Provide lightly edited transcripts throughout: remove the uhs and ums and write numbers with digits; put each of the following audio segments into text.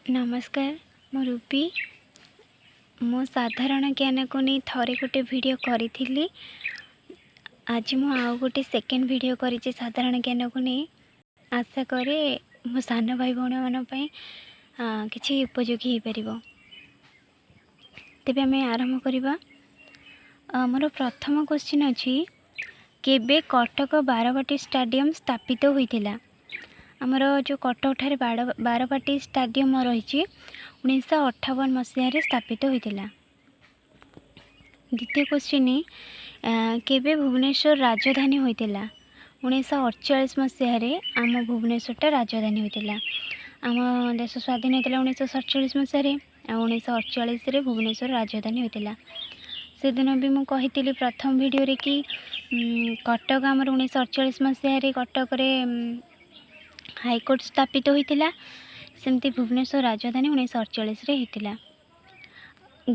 ନମସ୍କାର, ମୁଁ ରୁବି। ମୁଁ ସାଧାରଣ ଜ୍ଞାନକୁ ନେଇ ଥରେ ଗୋଟେ ଭିଡ଼ିଓ କରିଥିଲି। ଆଜି ମୁଁ ଆଉ ଗୋଟେ ସେକେଣ୍ଡ ଭିଡ଼ିଓ କରିଛି ସାଧାରଣ ଜ୍ଞାନକୁ ନେଇ। ଆଶା କରେ ମୋ ସାନ ଭାଇ ଭଉଣୀମାନଙ୍କ ପାଇଁ କିଛି ଉପଯୋଗୀ ହେଇପାରିବ। ତେବେ ଆମେ ଆରମ୍ଭ କରିବା। ମୋର ପ୍ରଥମ କୋଶ୍ଚିନ୍ ଅଛି, କେବେ କଟକ ବାରବାଟୀ ଷ୍ଟାଡ଼ିୟମ୍ ସ୍ଥାପିତ ହୋଇଥିଲା? ଆମର ଯେଉଁ କଟକଠାରେ ବାରବାଟୀ ଷ୍ଟାଡ଼ିୟମ୍ ରହିଛି, 1958 ମସିହାରେ ସ୍ଥାପିତ ହୋଇଥିଲା। ଦ୍ୱିତୀୟ କୋଶ୍ଚିନ୍, କେବେ ଭୁବନେଶ୍ୱର ରାଜଧାନୀ ହୋଇଥିଲା? 1948 ମସିହାରେ ଆମ ଭୁବନେଶ୍ୱରଟା ରାଜଧାନୀ ହୋଇଥିଲା। ଆମ ଦେଶ ସ୍ୱାଧୀନ ହୋଇଥିଲା 1947 ମସିହାରେ ଆଉ 1948ରେ ଭୁବନେଶ୍ୱର ରାଜଧାନୀ ହୋଇଥିଲା। ସେଦିନ ବି ମୁଁ କହିଥିଲି ପ୍ରଥମ ଭିଡ଼ିଓରେ କି କଟକ ଆମର 1948 ମସିହାରେ କଟକରେ ହାଇକୋର୍ଟ ସ୍ଥାପିତ ହୋଇଥିଲା। ସେମିତି ଭୁବନେଶ୍ୱର ରାଜଧାନୀ 1948ରେ ହେଇଥିଲା।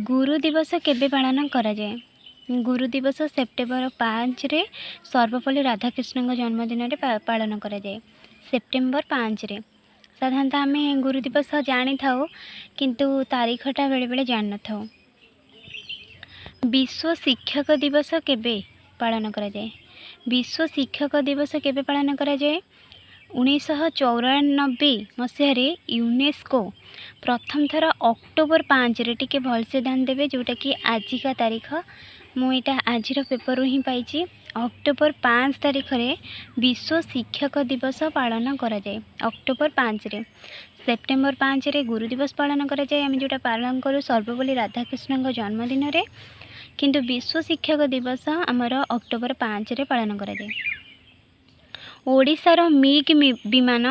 ଗୁରୁ ଦିବସ କେବେ ପାଳନ କରାଯାଏ? ଗୁରୁ ଦିବସ ସେପ୍ଟେମ୍ବର 5ରେ ସର୍ବପଲ୍ଲୀ ରାଧାକୃଷ୍ଣଙ୍କ ଜନ୍ମଦିନରେ ପାଳନ କରାଯାଏ, ସେପ୍ଟେମ୍ବର 5ରେ। ସାଧାରଣତଃ ଆମେ ଗୁରୁ ଦିବସ ଜାଣିଥାଉ, କିନ୍ତୁ ତାରିଖଟା ବେଳେବେଳେ ଜାଣିନଥାଉ। ବିଶ୍ୱ ଶିକ୍ଷକ ଦିବସ କେବେ ପାଳନ କରାଯାଏ? ବିଶ୍ୱ ଶିକ୍ଷକ ଦିବସ କେବେ ପାଳନ କରାଯାଏ? 1994 ମସିହାରେ ୟୁନେସ୍କୋ ପ୍ରଥମ ଥର ଅକ୍ଟୋବର 5ରେ, ଟିକେ ଭଲସେ ଧ୍ୟାନ ଦେବେ, ଯେଉଁଟାକି ଆଜିକା ତାରିଖ, ମୁଁ ଏଇଟା ଆଜିର ପେପରରୁ ହିଁ ପାଇଛି। ଅକ୍ଟୋବର 5 ତାରିଖରେ ବିଶ୍ୱ ଶିକ୍ଷକ ଦିବସ ପାଳନ କରାଯାଏ। ଅକ୍ଟୋବର 5ରେ। ସେପ୍ଟେମ୍ବର 5ରେ ଗୁରୁ ଦିବସ ପାଳନ କରାଯାଏ, ଆମେ ଯେଉଁଟା ପାଳନ କରୁ ସର୍ବପଲ୍ଲୀ ରାଧାକୃଷ୍ଣଙ୍କ ଜନ୍ମଦିନରେ। କିନ୍ତୁ ବିଶ୍ୱ ଶିକ୍ଷକ ଦିବସ ଆମର ଅକ୍ଟୋବର 5ରେ ପାଳନ କରାଯାଏ। ଓଡ଼ିଶାର ମିଗ୍ ବିମାନ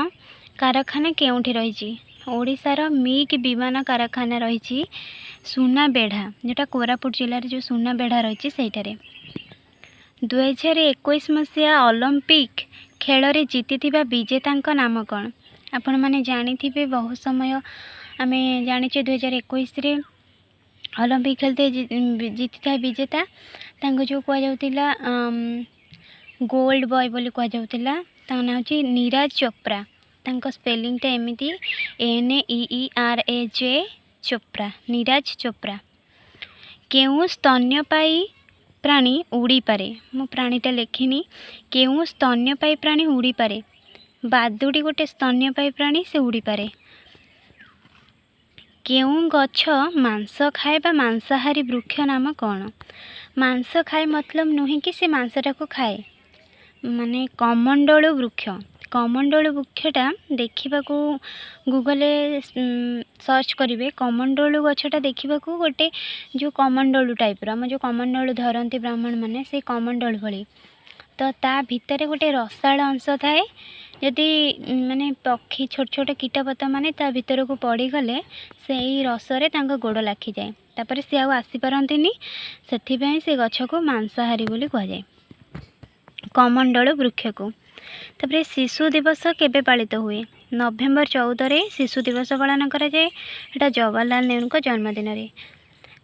କାରଖାନା କେଉଁଠି ରହିଛି? ଓଡ଼ିଶାର ମିଗ୍ ବିମାନ କାରଖାନା ରହିଛି ସୁନାବେଢ଼ା, ଯେଉଁଟା କୋରାପୁଟ ଜିଲ୍ଲାରେ ଯେଉଁ ସୁନାବେଢ଼ା ରହିଛି ସେଇଠାରେ। 2021 ମସିହା ଅଲମ୍ପିକ୍ ଖେଳରେ ଜିତିଥିବା ବିଜେତାଙ୍କ ନାମ କ'ଣ? ଆପଣମାନେ ଜାଣିଥିବେ, ବହୁତ ସମୟ ଆମେ ଜାଣିଛେ, 2021ରେ ଅଲମ୍ପିକ୍ ଖେଳ ଜିତିଥିବା ବିଜେତା, ତାଙ୍କୁ ଯେଉଁ କୁହାଯାଉଥିଲା ଗୋଲ୍ଡ ବୟ ବୋଲି କୁହାଯାଉଥିଲା, ତାଙ୍କ ନାଁ ହେଉଛି ନୀରଜ ଚୋପ୍ରା। ତାଙ୍କ ସ୍ପେଲିଂଟା ଏମିତି, NEERAJ Chopra, Neeraj Chopra. କେଉଁ ସ୍ତନ୍ୟପାୟୀ ପ୍ରାଣୀ ଉଡ଼ିପାରେ? ମୁଁ ପ୍ରାଣୀଟା ଲେଖିନି। କେଉଁ ସ୍ତନ୍ୟପାୟୀ ପ୍ରାଣୀ ଉଡ଼ିପାରେ? ବାଦୁଡ଼ି ଗୋଟେ ସ୍ତନ୍ୟପାୟୀ ପ୍ରାଣୀ, ସେ ଉଡ଼ିପାରେ। କେଉଁ ଗଛ ମାଂସ ଖାଏ ବା ମାଂସାହାରୀ ବୃକ୍ଷ ନାମ କ'ଣ? ମାଂସ ଖାଏ ମତଲବ ନୁହେଁ କି ସେ ମାଂସଟାକୁ ଖାଏ, ମାନେ କମଣ୍ଡଳୁ ବୃକ୍ଷ। କମଣ୍ଡଳୁ ବୃକ୍ଷଟା ଦେଖିବାକୁ, ଗୁଗଲରେ ସର୍ଚ୍ଚ କରିବେ, କମଣ୍ଡଳୁ ଗଛଟା ଦେଖିବାକୁ ଗୋଟେ ଯେଉଁ କମଣ୍ଡଳୁ ଟାଇପ୍ର, ଆମ ଯେଉଁ କମଣ୍ଡଳୁ ଧରନ୍ତି ବ୍ରାହ୍ମଣମାନେ, ସେଇ କମଣ୍ଡଳୁ ଭଳି। ତ ତା ଭିତରେ ଗୋଟେ ରସାଳ ଅଂଶ ଥାଏ। ଯଦି ମାନେ ପକ୍ଷୀ, ଛୋଟ ଛୋଟ କୀଟପତଙ୍ଗ ମାନେ ତା ଭିତରକୁ ପଡ଼ିଗଲେ ସେଇ ରସରେ ତାଙ୍କ ଗୋଡ଼ ଲାଖିଯାଏ, ତାପରେ ସେ ଆଉ ଆସିପାରନ୍ତିନି। ସେଥିପାଇଁ ସେ ଗଛକୁ ମାଂସାହାରୀ ବୋଲି କୁହାଯାଏ, କମଣ୍ଡଳୁ ବୃକ୍ଷକୁ। ତାପରେ ଶିଶୁ ଦିବସ କେବେ ପାଳିତ ହୁଏ? ନଭେମ୍ବର 14ରେ ଶିଶୁ ଦିବସ ପାଳନ କରାଯାଏ, ଏଇଟା ଜବାହରଲାଲ ନେହେରୁଙ୍କ ଜନ୍ମଦିନରେ।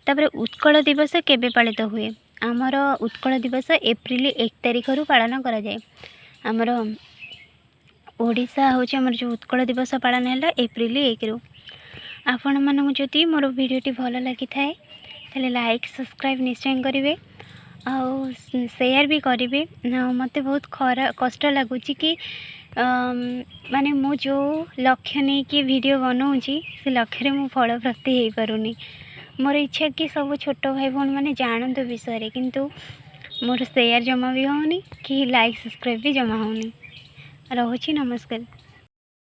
ତାପରେ ଉତ୍କଳ ଦିବସ କେବେ ପାଳିତ ହୁଏ? ଆମର ଉତ୍କଳ ଦିବସ ଏପ୍ରିଲ 1 ତାରିଖରୁ ପାଳନ କରାଯାଏ। ଆମର ଓଡ଼ିଶା ହେଉଛି ଆମର ଯେଉଁ ଉତ୍କଳ ଦିବସ ପାଳନ ହେଲା ଏପ୍ରିଲ 1ରୁ। ଆପଣମାନଙ୍କୁ ଯଦି ମୋର ଭିଡ଼ିଓଟି ଭଲ ଲାଗିଥାଏ, ତାହେଲେ ଲାଇକ୍, ସବସ୍କ୍ରାଇବ୍ ନିଶ୍ଚୟ କରିବେ ଆଉ ସେୟାର ବି କରିବେ। ମୋତେ ବହୁତ କଷ୍ଟ ଲାଗୁଛି କି ମାନେ ମୁଁ ଯେଉଁ ଲକ୍ଷ୍ୟ ନେଇକି ଭିଡ଼ିଓ ବନାଉଛି, ସେ ଲକ୍ଷ୍ୟରେ ମୁଁ ଫଳ ପ୍ରାପ୍ତି ହେଇପାରୁନି। ମୋର ଇଚ୍ଛା କି ସବୁ ଛୋଟ ଭାଇ ଭଉଣୀମାନେ ଜାଣନ୍ତୁ ବିଷୟରେ, କିନ୍ତୁ ମୋର ସେୟାର ଜମା ବି ହେଉନି କି ଲାଇକ୍, ସବସ୍କ୍ରାଇବ୍ ବି ଜମା ହେଉନି। ରହୁଛି, ନମସ୍କାର।